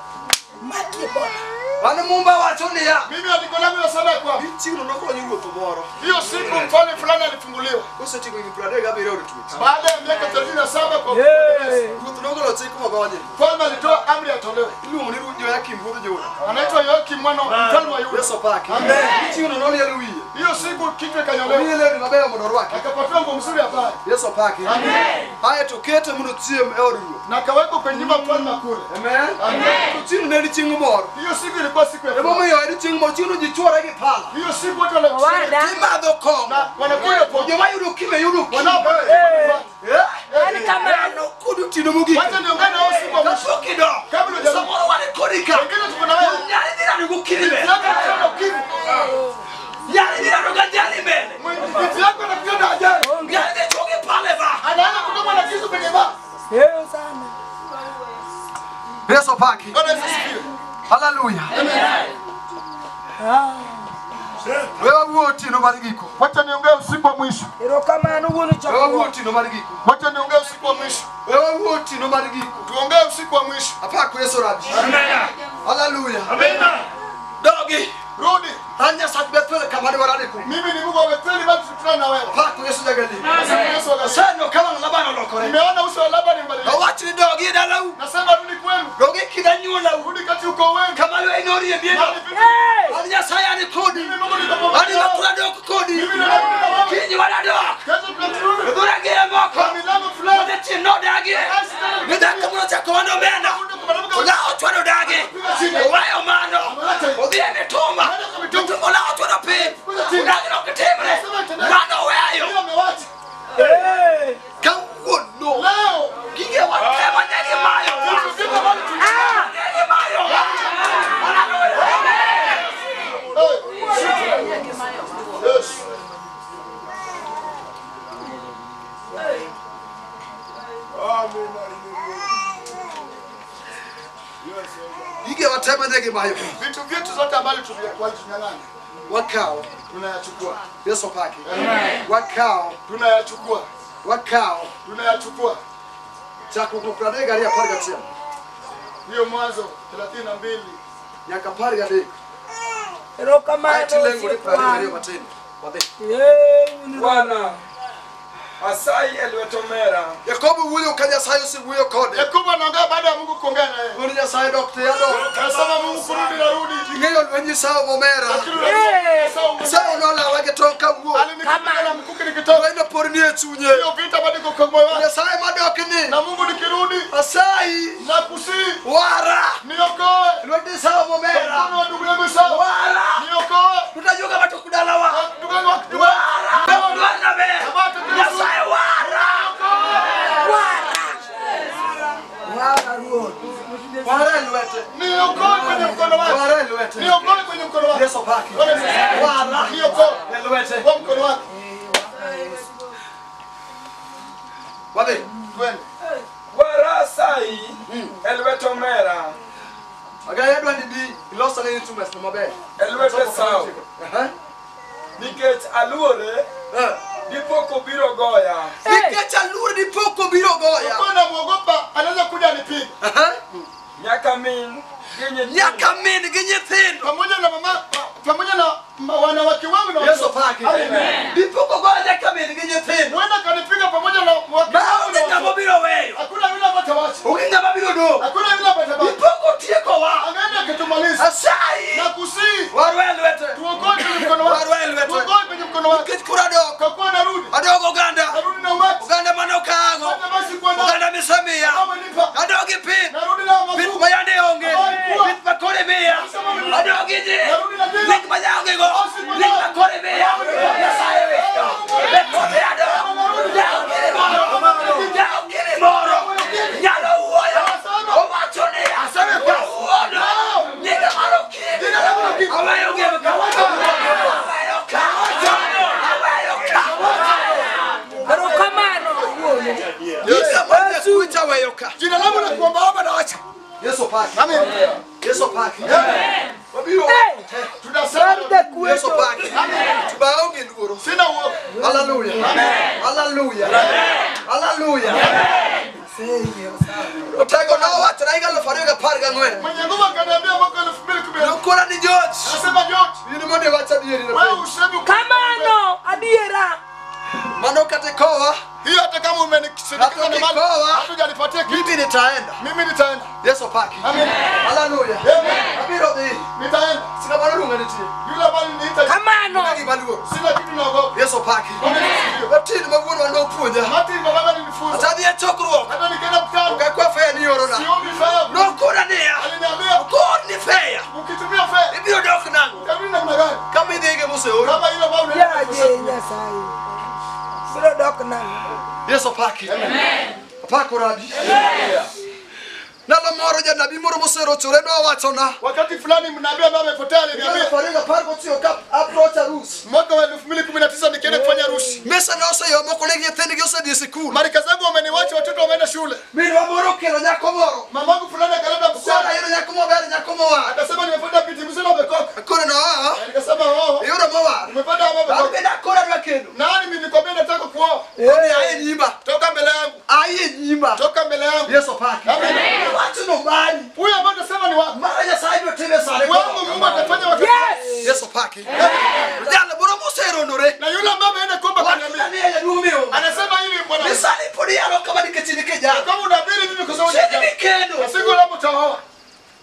Makie boda. Mano Mumba wacho niya. Mimi andiko langu nasema kwa Chieng'no nokonyo ruoth moro. hiyo siku mfalme fulani alifunguliwa Koseting'o higni 37 e od twech. baada ya miaka 37 kwa Ruoth nogolo chik mogonye. mfalme alitoa amri atolewe. Iluongo ni Joyakim. Jehoiakim wuod Juda. Anaitwa Yoakim mwana mfalme wa Yuda. Yesu opaki. Amen. Chieng'no noliel wiye. Hiyo siku kichwa ikanyolewa. Omiye lewni mabeyo mondo orwaki. Akapatiwa nguo mzuri avae. Yesu opaki. Amen. Aeto kete mondo ochiem e od ruoth. Na akawekwa kwenye nyumba ya mfalme akule. Amen. Amen. To chieng'no ne en chieng' mor. Hiyo siku ilikuwa siku ya furaha. Emomiyo en chieng' mor, chieng'no ji chwore gi pala. Hiyo siku watu wanakusanyika Timadho kong'o. na wanakunywa pombe. Joma yudo kime yudo kime. Wanapo En kamano. Ano kod otieno mogik. Wacha niongee na wewe usiku wa mwisho. Kapok idok. Kabla hujarudi. Samoro wan kodi ka. Wengine tuko na wewe. Nyali dhi rado gokinyi mbele. Yako tena ukimwi. Nyali dhi rado gajali mbele. Binti yako anakuja na ajali. Nyali dhi chogi pale ba. Anaanza kutoka na kisu kwenye baa. Sana. Yesu opaki. Bwana Yesu asifiwe. Haleluya. Wewe wuo otieno mar giko. Wacha niongee usiku wa mwisho. Erokamano wuon Wewe wuo chokruok. otieno mar giko. Wacha niongee usiku wa mwisho. Wewe wuo otieno mar giko. Tuongee usiku wa mwisho. Apako Yesu Rabi. Haleluya. Dogi. Rudi. An Nyasach Bethel kama dwarane kuom. Mimi ni Mungu wa Betheli bali tutakutana na wewe. Apako Yesu Jagalili. Nasema Yesu wa Galilaya. Aseneno ka wang' Laban olokore. Nimeona uso wa Labani mbadilika. Owach ni dogi e dalau. Nasema rudi kwenu. Dogi e kind anyuolau. Rudi kati ukoo wenu. Kama lweny noriembie no. Mahali vitu- An Nyasaye an kodi. Mimi Mungu niko pamoja An na wewe. makura dok kodi. Mimi ndio na wewe. Kiny wanadok. Kesho tunaturudi. Dhuragire moko. Kwa milango fulani. Mondo chieng' nodagie. Ni dhako moro ochako wan omena. Olawo chwado dagi. Oweyo mano. Odhi e mitumba. Mitumba olawo chwado piny. Odagi nok timre. Mano oweyo. Hiyo amewacha. Kawuono. Leo Gige watema ne gimayo. vitu ambavyo tuli- Ne gimayo. Hey. Yes. Gige watema ne gimayo. Vitu vyetu zote ambavyo walitunyang'anya Wakawo. tunayachukua. Yesu opaki. Wakawo. Tunayachukua. Wakawo. Tunayachukua. Chakruok 32 11. Hiyo Mwanzo 32 Nyaka 13. Erokamano Aeto ilengo ni osiepwa. 22 matin. Wadhi. Eh, Bwana asayi e lwet omera. Yakobo wuoyo ka Nyasaye osewuoyo kode. Yakobo anaongea baada ya Mungu kuongea na yeye. Wuod Nyasaye dok tiyo dok. Anasema Mungu kurudi narudi. Ing'eyo lweny Esau momera. Lakini unajua Esau Esau nolawa gi tong' kawuok. alinipiga na mkuki nikitoka. Lweny no pod nie chunye. Hiyo vita bado iko kwa moyo wangu. Nyasaye madok ni. Na Mungu nikirudi Asayi nakusihi wara. niokoe. Lweny Esau Kwa momera. mkono wa ndugu yangu Esau. Wara. Niokoe. Tutajuga matuk dalawa. Ndugu yangu wa- Wara. Dwarna ber. Nyasaye wara. Wara ruoth. Wara e lwete. Niokoe kwenye mkono wake. Wara e lwete. Niokoe kwenye mkono wake. Yesu opaki. Bwana Yesu asifiwe. Wara Niokoe e lwete. kwa mkono wake. Wadhi. Twende. Wara asayi e lwet omera. Agaya adwa ni bi ilosane instruments no maber. E lwet Esau. Aha. Nikech aluore Eh. dipo kobiro goya. Nikech aluor dipo kobiro goya. Kwa namuogopa anaweza kuja anipige. Aha. Nyaka min gi nyithindo. Nyaka min gi nyithindo. Pamoja na mama pamoja na wanawake wangu na Yesu watoto. opaki. Amen. Dipo kogoya nyaka min gi nyithindo. Huenda kanipiga pamoja na wake wangu na Maonge ng'ama watoto. biro weyo. Hakuna yule ambaye atawacha. Onge ng'ama biro dong'. Hakuna yule ambaye atabaki. Dipo kotiekowa. Angaenda akitumaliza. Asayi. Nakusihi Warwa e lwete. tuokoe kwenye mkono wake. Warwa e lwete. Tuokoe kwenye mkono wake. Nikech kura dok. Kwa kuwa narudi. Adogo oganda. Narudi na umati. Oganda mane okago. Hata basi kuwa na Oganda misemiya. amenipa. Adogi pith. Narudi na Pith mafuta. ma yande onge. Pith ma koro imiya. Adogi ji. Lik ma nyaonge go. Lik ma koro imiya. Nyasaye winjo. Be kode adok. Jaw kiri moro. Jaw kiri moro. Nyalo wuoyo. Owacho niya. Kawuono. Nyinga mar okimi. Aweyo gem ka. Aweyo ka. Aweyo ka. Erokamano wuon. Nyinga mar Nyakucha weyo ka. Jina langu la kuombaomba nawacha. Yesu opaki. Amen. Yesu opaki. Wabiro. Tunasema Mar jakweto. Yesu opaki. Baonge luoro. sina uoga. Haleluya. Haleluya. Haleluya. Otego nowacho na higa 2014. Mwenye nguvu akaniambia mwaka 2014. Nokona ni George. Anasema George, In mondo iwach adieri ne wewe piny. usemi Kamano adiera. Mano kata ikowa, hiyo, hata kama umenisindikiza na mali, Hata hatujanipatia kitu, mimi nitaenda. mimi nitaenda. Yesu opaki. Amen. Haleluya. Amen. Abiro dhi. Nitaenda. Sina balo luonga nitie. Yule ambaye aliniita. Kamano. Onge gima luoro. Sina kitu naogopa. Yesu opaki. Bwana Yesu asifiwe. Martin ma wuonwa nopuonja. Martin baba alinifunza. Atadhi e chokruok. Hata nikienda mkutano. Ok akwa feya ni orona. Siombi fea. Nokona niya. Aliniambia Okoni feya. ukitumia fea Ibiro dok nang'o? utarudi namna gani? Kama idhi gi moseori. Kama ile ambayo unaenda Yaje Nyasaye. Biro dok nang'o? Yesu opaki. Opako rabi. Ndalo moro janabi moro moserochore nowachona. Wakati fulani mnabii ambaye amepotea aliniambia 2019 ka approach arus. mwaka wa 2019 nikienda kufanya harusi. Mesa noseyo moko ne nyithindgi osedhi e sikul. Marika zangu wameniwacha, watoto wameenda shule. Minwa moro okelo nyako moro. Mamangu fulani akaleta Kona msichana. yudo nyako maber nyako mowar. Akasema nimepata binti mzuri amekoka. Akone no aa. Na nikasema oh, Iyudo mowar. umepata ama An amekoka. bende akoro adwa kendo. Nani mimi nilikwambia nataka kuoa? Koni aye nyima. Toka mbele yangu. Aye nyima. Toka mbele yangu. Yesu opaki. Amen. Wachno mari. Huyu ambaye unasema ni wako. Mara Nyasaye biro time sare. Wewe Mungu atafanya wakati. Yes. Yesu opaki. Jalo moro moseronore. Na yule ambaye ameenda kuomba Wachna kaniambia. ni jaduong' miyo. Anasema hivi bwana. Ni sani pod iyalo kama nikech in kijana. Kama unabiri mimi kwa sababu Chiegni ni kendo. Na siku labda utaoa.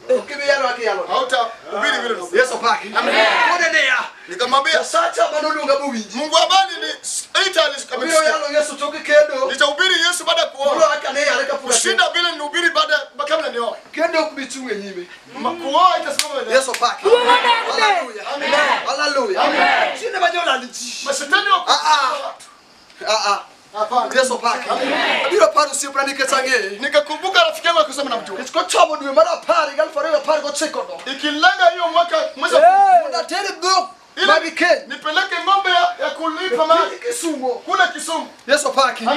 Ok ibi yalo kaka iyalo. Hautahubiri vile unahubiri. Yesu opaki. Kone niya. Nikamwambia Nyasacha manoluonga mowinji. Mungu ambaye niliita Abiro yalo Yesu tok kendo. Nitahubiri Yesu baada ya kuoa. Molo kaka ne yale kapok akendo. Kushinda vile nilihubiri baada kabla nioe. Kendo ok bi chung' e nyime. Kuoa itasimama mbele. Yesu opaki. Duong' odokne. Hallelujah. Hallelujah. Chine ma jolal ji. Mashetani wa Ah, ah. Ah, ah. Hapana. Yesu opaki. Abiro paro osiepna nikech ang'eye. Nikakumbuka rafiki yangu akisema namjua. Nikech kochomo dwe mar 10 higa 2019 no. Ikilenga hiyo mwaka mwezi Mondo ater dhok mag keny nipeleke ng'ombe ya kulipa mali piny Kisumo. kule Kisumu. Yesu opaki.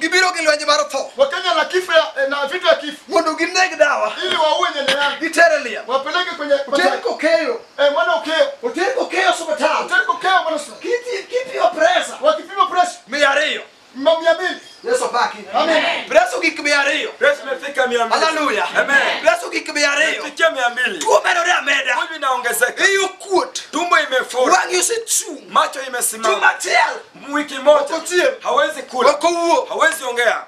Gibiro gi lweny mar tho Wakenya na kifo na vita ya kifo mondo gineg dawa ili waue nyanya yangu. gitere e liel. Wapeleke kwenye Oter kokeyo. Mwana ukeo. Oter kokeyo osiptal. Oter kokeo mwana usiptal. Kipimo presa Wakipima pressure 200. 200. Yesu opaki. Amen. Presa ogik 200. Presa imefika 200. Haleluya. Amen. Presa ogik 200. Imefikia 200. Tuo medore ameda. Mwili inaongezeka. Iyi okuot. Tumbo imefura. Wang'i osechung'. Macho imesimama. Juma achiel. Wiki moja. Ok ochiem. Hawezi kula. Ok owuo. Hawezi ongea.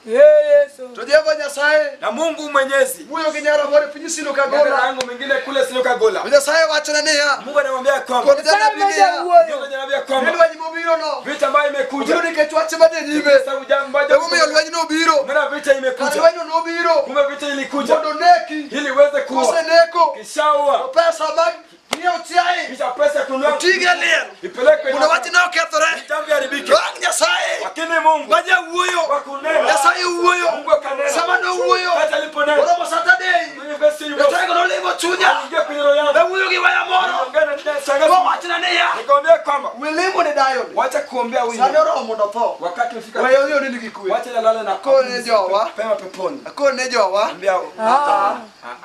Yesu. To Jehova Nyasaye Na Mungu Mwenyezi. wuoyo gi nyara moro e piny Sino Dada Kagola. yangu mwingine kule Sino Kagola. Nyasaye wachone niya. Mungu anamwambia kwamba Kod janabi niya. Mungu anamwambia kwamba Ni lweny mobiro no. vita ambayo imekuja. Obiro nikech wach manie nyime. Sababu jambo moja. Emomiyo lweny nobiro. Maana vita Kar imekuja. lwenyno nobiro. Kumbe vita ilikuja Mondo neki. ili iweze kuua. Koseneko. Kishaua. Pesa mag nyiewo chiaye. Kisha pesa kununua Otige liel. ipelekwe Mondo wach ne okethore. Jambo iharibike. Wang' Nyasaye. Lakini Mungu Ma jawuoyo. kwa kunena Nyasaye wuoyo. Mungu akanena. Sama nowuoyo. Hata aliponena Oromo Saturday. kwenye vesi hiyo Jotego nolimo chunya. aliingia kwenye roho yangu. Nawuoyo gi waya moro. Ongea na shangazi. Mowachna niya. Nikamwambia kwamba Welemo ne dayo. wacha kuombea Sani huyu. oromo mondo otho. Wakati umefika. Weyo odhi onind gi kwe. Wacha lalale na Kone jowa. Pema peponi. Akone jowa. Ambia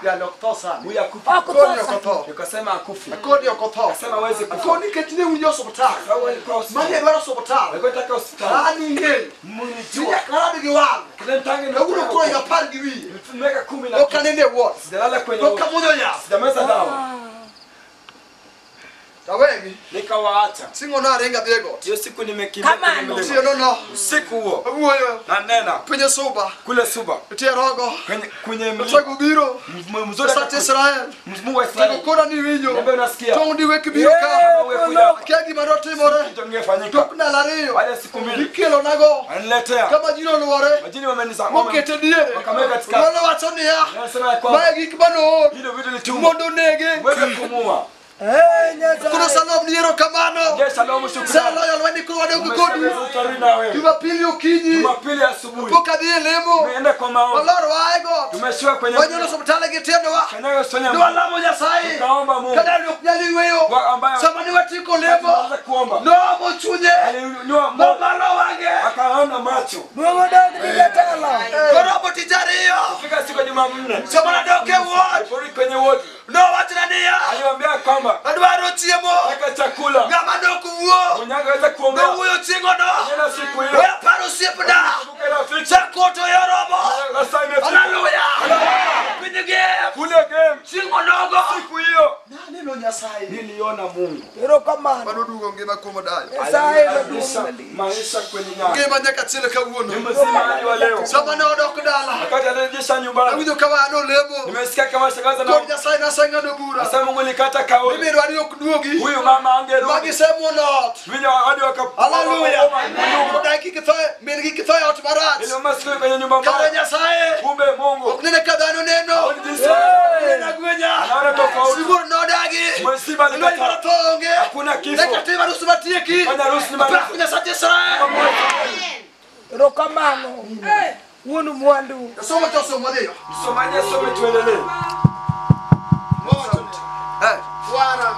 Jalo ok tho sani. huyu akufi. Ok Akoni otho ok otho. Nikasema akufi. Akoni ok otho. Akasema hawezi kufa. Akoni nikech ne winjo osuptal. Sababu alikuwa hospitali. Mane dwaro osuptal. Alikuwa anataka hospitali. An ing'eyo. Mlijua. Nyaka arad gi wang'. Kile mtange na Kawuono koro higa 10 gi wiye. Miaka 10 na Pok aninde e ward. sijalala kwenye Pok ward. amodho yath. Sijameza dawa. Tawegi. Nikawaacha. Singo naringo adhi e got. Hiyo siku nimekimbia Kama kwenye no. mlima. Otieno no. Usiku huo Awuoyo. na nena Pinje Suba. kule Suba Nitie rogo. kwenye mlima. Otego biro. Mzuri Nyasach Israel. Mungu wa Tego Israeli. kora ni winjo. Niambie unasikia. Tong' diwek biro ka. Wewe Akia gima notimore. kitu kingefanyika. Tok ndalo ariyo. Baada ya siku mbili Ikelonago. ananiletea. Kama ji noluore. Majini wamenizama. Mokete diere. Wakamweka katikati. Mano wacho niya. Anasema ya kwamba Mae gik manoor. hilo vitu litumwa. Mondo nege. Uweze kumua. Koro Salom ni erokamano. Je, Shalom shukrani. Saloyo lweny koro wadog kodi. Utarudi na wewe. Jumapili okinyi. Jumapili asubuhi. Pok adhi e lemo. Tumeenda kwa maombi. Walor waa e got. Tumeshuka kwenye Wanyono osuptal gi tiendowa. Kanyaga sonya. Nwalamo Nyasaye. Tukaomba Mungu. Kada ok nyal yweyo. Wa- ambayo- Sama ne watiko lemo. Tunaanza kuomba. Noomo chunye. Aliinua moyo Momalo wang'e. akaona macho. Duong' odok ni jatelo. Koromo tich ariyo. Fika siku ya Jumanne. Sama nadok e ward. Aliporudi kwenye wodi. Nowachona niya. Aliwaambia kwamba Adwaro chiemo. nataka chakula. Ng'ama nok wuo. Mwenye angeweza kuongea. Nowuoyo chieng'ono. Tena siku hiyo. We aparo osiepna. Kumbuka rafiki. Chakoto yoromo. Sasa imefika. Haleluya. Piny game. Kule game. Chieng' onogo. Siku hiyo. Naneno Aneno Nyasaye. Niliona Mungu. Erokamano. Mano duogo ngima kuom odayo. Nyasaye Alirudisha maduong' malich. maisha kwenye nyama. Ngima nyaka chiel kawuono. Ni mzima hadi wa leo. Sama ne odok dala. Wakati alirejesha nyumbani, Awinjo ka wan olemo. nimesikia kama shangaza na Kod Nyasaye naseng'ado bura. sasa Mungu alikata kauli. Ni minwa ni ok duogi. Huyu mama angerudi. Magisemuono ot. Vile hadi waka Haleluya. Odak gi kitho, min gi kitho e ot marach. Ile mama siku kwenye nyumba Kare mbaya. Nyasaye. Kumbe Mungu Ok nene ka dhano neno. haoni jinsi Neno agwenya. anaona tofauti. Sibuor nodagi. Msiba Lweny mar alikataa. tho onge. Hakuna kifo. Nyaka tim arus matieki. Fanya harusi ni malize. Pak Nyasaye Israel. Erokamano. Wuon mwandu. Somo to somo wadhiyo. Msomaji asome tuendelee. Nowacho niya, Eh. Wara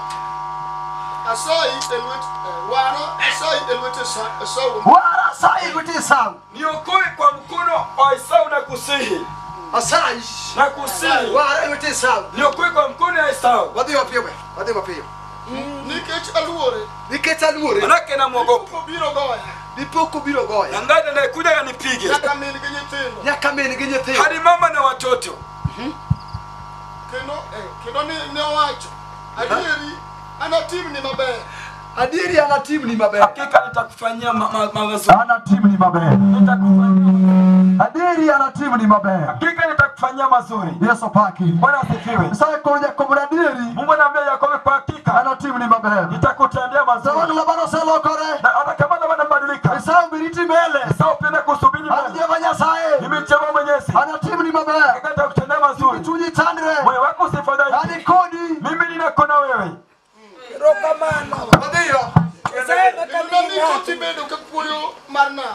asayi e lwet wara asayi e lwet Esau Wara asayi lwet Esau. Niokoe kwa mkono wa Esau na kusihi. Asayi. Na kusihi. Wara e lwet Esau. Niokoe kwa mkono wa Esau. Wadhi mapiyo be. Wadhi mapiyo. nikech aluore Nikech aluore. Manake namwogopa. obiro goya Dipo kobiro goya. Na ngada anayekuja anipige. nyaka min gi nyithindo Nyaka min gi nyithindo. Hadi mama na watoto. kendo kendo ne owacho adieri anatimni maber Adieri anatimni maber. Hakika nitakufanyia mazuri. Anatimni maber. Nitakufanyia. Adieri anatimni maber. Hakika nitakufanyia mazuri. Yesu paki. Bwana asifiwe. Nyasaye kono Jakobo ni adieri Mungu anaambia Yakobo kwa hakika anatimni maber. nitakutendea mazuri. Sama Laban oselokore. Na hata kama Labani anabadilika, Esau biriti mbele. Esau penda kusubiri An mbele. Jehova Nyasaye. Mimi Jehova Mwenyezi. Anatimni maber. Hakika nitakutendea mazuri. Chunyi chandre. Moyo wako usifadhaike. An kodi. Mimi ninako na wewe. Erokamano. Wadhiyo. Nyasaye kendo maka nami miyi ng'ato. kothi bedo ka kuoyo mar nam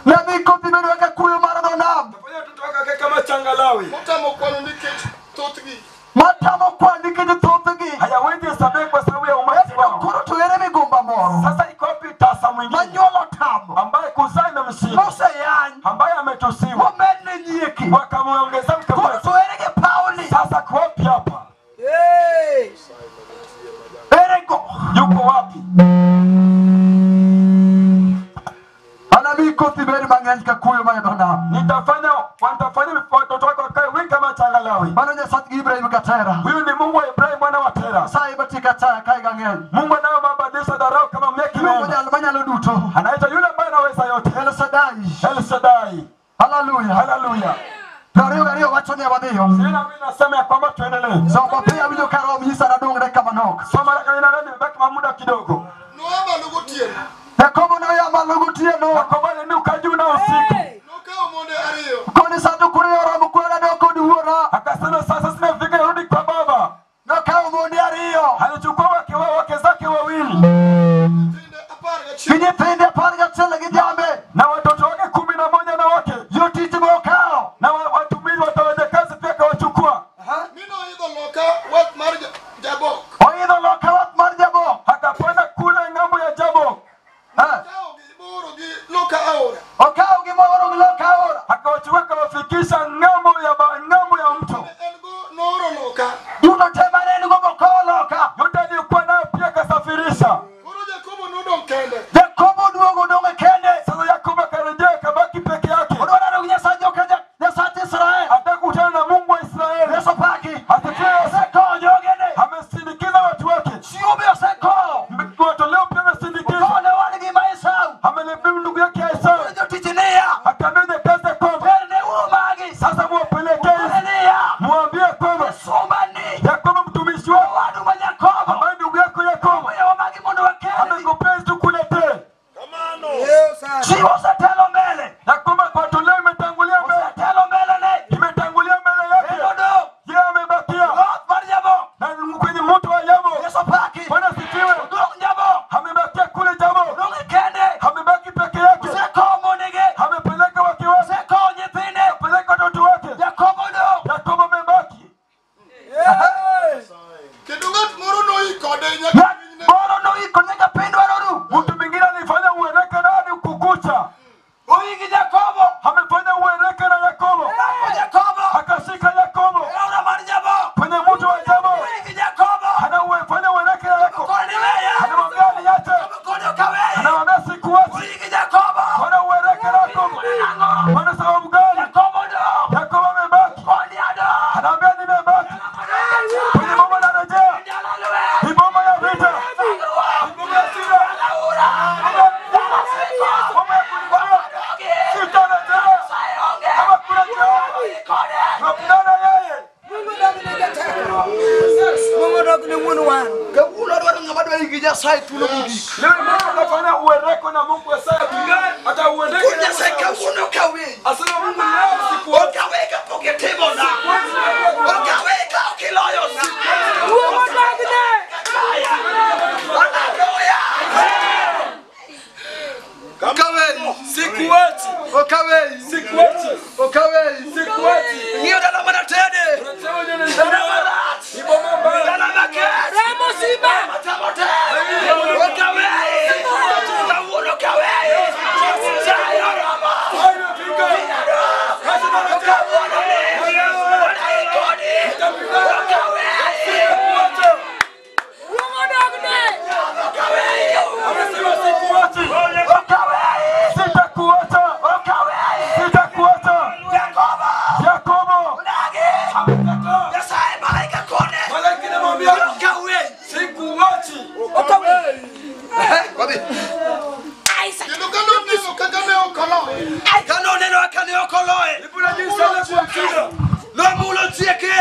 Nami kothi bedo kaka kuyo mar dho nam. Fanya watoto wako wakae kama changalawe. motamo kwano nikech thothgi Matamo kwan nikech thothgi. Hayawezi hesabika kwa sababu ya umati wao. Koro to ere migumba moro. Sasa iko wapi tasa mwingine Manyuolo tamo. ambaye kuzaa imemshinda, Moseyany. ambaye ametusiwa, Momedne nyieki. wakamwongeza Koro mkabila. to ere gi Pauli. Sasa ko wapi hapa? Hey. Ere go. Yuko wapi? Anami kothi bedo mang'eny ka kuyo mar dho nam. Nitafanya watafanya watoto wako wakae wengi kama changalawe. Mano Nyasach gi Ibrahim Gatera. Huyu ni Mungu wa Ibrahim mwana wa Tera. Nyasaye matika taya kae gang'eny. Mungu anayebadilisha dharau kama meki Luongo mema. nyal manyalo duto. Anaitwa yule ambaye anaweza yote. El Shaddai. El Shaddai. Haleluya. Haleluya. 22 wacho ni wadhiyo. Sina mimi nasema ya kwamba tuendelee. Soma pia winjo ka Roho nyisa nadong' dakika manok. Soma haraka nina nani nimebaki kwa muda kidogo. noa malo gotieno Yakobo noya malo gotieno. Yakobo aliinuka juu na usiku. Hey. nokawo monde ariyo Koni sanduku ne oromo kwena dok kod wuora. Akasema sasa simefika rudi kwa baba. Nokawo monde ariyo. Alichukua wake wa wake zake wawili nyithinde apar Gi gachiel nyithinde 11 gi jambe. na watoto wake 11 na wake Jotich mokawo. na watumishi watawajakazi pia akawachukua. mi noidho loka wath mar Jabok Oidho loka wath mar Jabok. Akapanda kule ng'ambo ya Jabok. Okawo gi boro gi loka aora Okawo gi moro gi loka aora. Akawachukua akawafikisha ng'ambo ya ng'ambo ya mto. Ne en go nooro loka Duto te mane en go mokowo loka. Yote aliyokuwa nayo pia akasafirisha. koro Jakobo nodong' kende Jakobo oduogo odong' kende. Sasa Yakobo akarejea akabaki peke yake. Odwa neno gi Nyasaye joka Nyasach Israel. Ataka kukutana na Mungu wa Israeli. Yesu paki. Asifiwe Yesu. Osekonyo ogende Okawe gi Nyasaye thuolo mogik. Leo Mungu anafanya uendeko na Mungu wa saa hata uendeke na Nyasaye kawuono kawe. Asema Mungu leo siku Okawe kapok itimona. Okawe ka ok iloyona. Duong' odogne. Haleluya. Okawe. sikuachi, Okawe. sikuachi, Okawe. sikuachi. Ng'iyo dala mana tede. Unasema nini? Dala marach. Iboma mbaya. Dala maket. Remo simba. Matamo te. Okawe. Kawuono kawe. Sayo romo. Hayo fika. Kawuono ni. Wanaikoni. Okawe. Sikuacha. Duong' odogne. Okawe. Amesema sikuachi. Okawe. Sitakuacha. Okawe. Sitakuacha. Yakobo. Yakobo. Unagi. Amekataa. Nyasaye malaika kone. Malaika anamwambia Okawe. sikuachi. Okawe. Wabi. Kendo ka noneno kaka ne ok oloye. Kano neno kane ok oloye. Nilipoona jinsi alivyokuwa Nomulo chieke.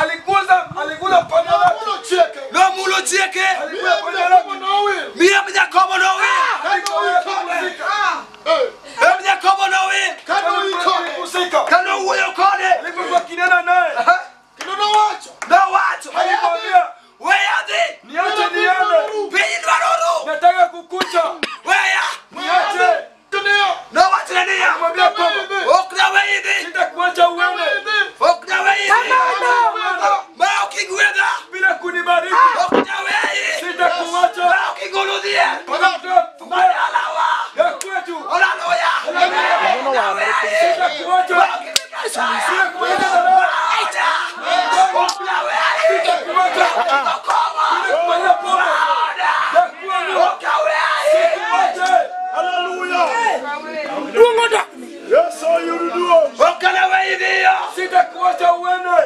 aliguza aliguza upande wake. Nomulo chieke. Nomulo chieke. Aliguza upande Miyo wake. Jakobo nowil. Miyo Jakobo nowil. Ka noikone. Eh, Miyo Jakobo nowil. ka noikone. Alihusika. Kano wuoyo kode. Alipokuwa kinena naye. Kendo nowacho. Nowacho. Alimwambia Weya dhi. niache niende. Piny dwaro ru. Nataka kukucha. Weya. Niache. Kendo Nowachne niya. Alimwambia kwamba Ok naweyi dhi. sitakuacha uende Ok naweyi dhi. Kamano. Ma ok igwedha. bila kunibariki. Ok naweyi. Sitakuacha. Ma ok igolo dhier. Kutoa Madalawa. ya kwetu. Haleluya. Naweyi. Sitakuacha. Ma ok imikasaya. Sitakuacha dharau. Acha. Ok naweyi. Sitakuacha. Okomo. Bila kumaliza pombe ya kwenu. Ok aweyi. Sikuache. Duong' odogne. Ok anaweyi dhiyo. Sitakuacha uende.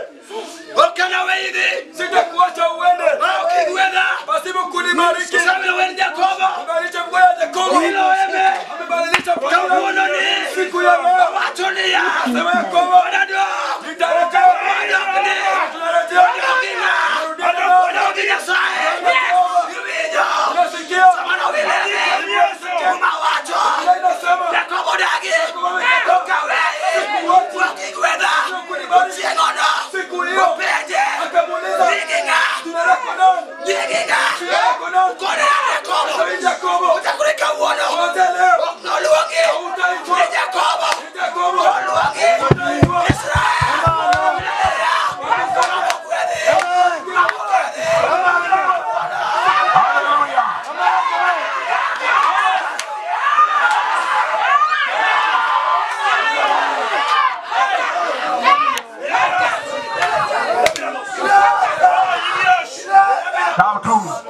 Ok anaweyi dhi. Sitakuacha uende Ma ok igwedha. pasipo kunibariki. Samuel wen Jakobo. Amebadilisha mkono ya Yakobo. Iloeme. Amebadilisha mkono Kawuono ni. siku ya leo. Owacho niya. Sema ya kwamba Wanadok. nitarejea. Wanadok ni. Tunarejea. Wanadok ng'a. Wanadok gi Nyasaye. Iwinjo. Unasikia? Sama nowileme. Muma wacho. Biblia inasema Jakobo dagi. Ok aweyi. Ok igwedha. Chieng'ono. siku hiyo Openje. akamuuliza Nyingi ng'a. jina lako nani? Nyingi ng'a. Jina lako nani? Kone Yakobo. Sasa Yakobo. Ochakore kawuono. Kuanzia leo Ok noluongi. hautaitwa Ni Jakobo. Yakobo. Noluongi. Utaitwa Israel. Now two.